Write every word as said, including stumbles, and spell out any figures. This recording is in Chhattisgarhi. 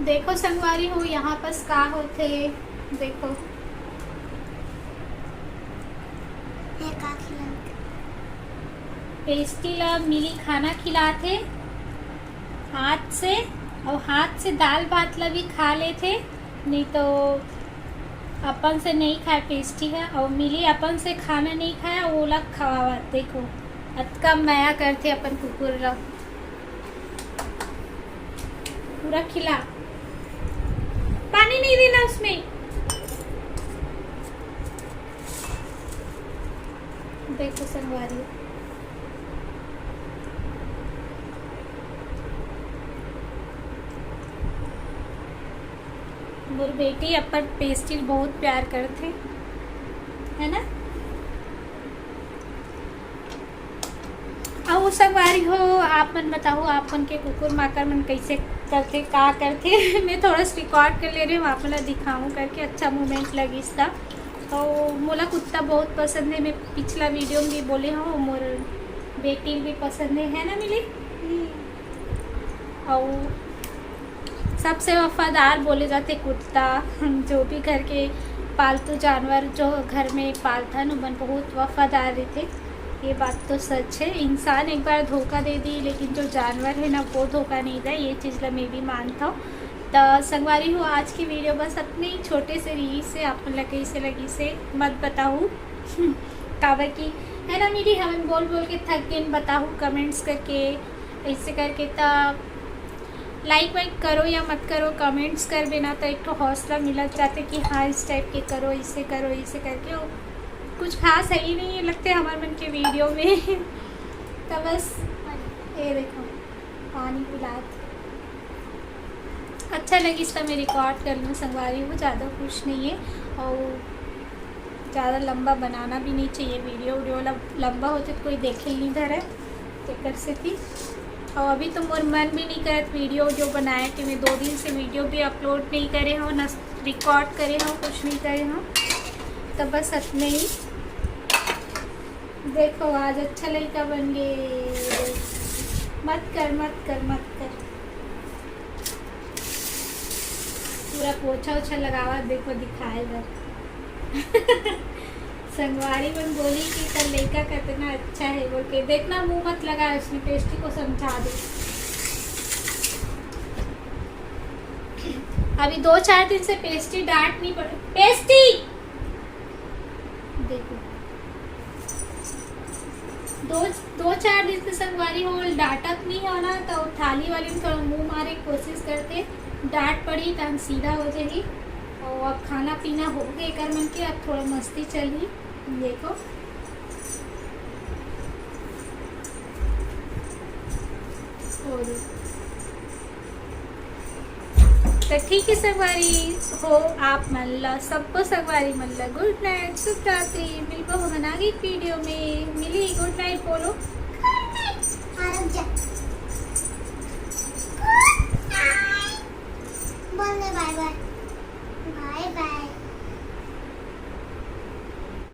देखो संगवारी हो, यहाँ पास का होथे, देखो। ये का खिलात? पेस्टी ला मिली खाना खिलात हे हाथ से, अउ हाथ से दाल भात ला भी खा लेथे, नहीं तो अपन से नहीं खाए पेस्टी ह। अउ मिली अपन से खाना नहीं खाए, अउ ओला खवावत। देखो, अतका मया करथे अपन कुकुर ला। पूरा खिला, पानी नहीं देना उसमें। देखो संगवारी, मोर बेटी अपन पेस्टी बहुत प्यार करथे, है ना? अउ संगवारी हो, आप मन बताओ, आप मन के कुकुर माकर मन कैसे करथे, का करथे? मैं थोड़ा सा रिकॉर्ड कर ले रही हूँ, आप मन ला दिखाऊँ करके, अच्छा मोमेंट लगिस त। अउ मोला कुत्ता बहुत पसंद है, मैं पिछला वीडियो में भी बोले हूँ, मोर बेटी भी पसंद है, है ना मिली? अउ सबसे वफादार बोले जाते कुत्ता। जो भी घर के पालतू जानवर, जो घर में पालथन, ओमन बहुत वफादार रहते। ये बात तो सच है। इंसान एक बार धोखा दे दी, लेकिन जो जानवर है ना, वो धोखा नहीं दे। ये चीज़ ला मैं भी मानता हूँ। त संगवारी हो, आज की वीडियो बस अपने ही छोटे से रही से, आप मन ला कैसे लगी से मत बताऊ। काबर की, है ना मिली, हमन बोल बोल के थक गेन, बताऊ कमेंट्स करके, ऐसे करके। त लाइक वाइक करो या मत करो, कमेंट्स करबे ना, तो एक ठो हौसला मिलत जाते कि हाँ, इस टाइप के करो, इसे करो, इसे करके। वो कुछ खास है ही नहीं लगते हमारे मन के वीडियो में। तो बस ये देखो, पानी पिलात। अच्छा लगिस त मैं रिकॉर्ड कर लूँ संगवारी हो, ज़्यादा कुछ नहीं है। और ज़्यादा लंबा बनाना भी नहीं चाहिए वीडियो। वीडियो लब-, लंबा होते तो कोई देखे ही नहीं धरे, तेकर सेती। और अभी तो मोर मन भी नहीं करत वीडियो जो बनाए, कि मैं दो दिन से वीडियो भी अपलोड नहीं करे हूँ, न रिकॉर्ड करे हूँ, कुछ नहीं करे हूँ। तो बस इतने ही। देखो, आज अच्छा लइका बन गे। मत कर, मत कर, मत कर। पूरा पोछा ओछा लगावा, देखो, दिखाए बर। संगवारी मन बोली कि "कर लइका कितना अच्छा है" बोल के। देखना, मुंह मत लगा, उसने पेस्टी को समझा दे। अभी दो चार दिन से पेस्टी डांट नहीं पड़, पेस्टी देखो, दो, दो चार दिन से संगवारी हो, डांटत नहीं हो ना, तो थाली वाली में थोड़ा मुंह मारे कोशिश करते, डांट पड़ी तो हम सीधा हो जाही। और अब खाना पीना हो गए कर मन के, अब थोड़ा मस्ती चली। देखो, और तो ठीक है संगवारी हो, आप मन ला, सबको संगवारी मन ला गुड नाइट, शुभ रात्रि। मिलबो हमन आगे एक वीडियो में। मिली, गुड नाइट बोलो। हाँ, रुक जा।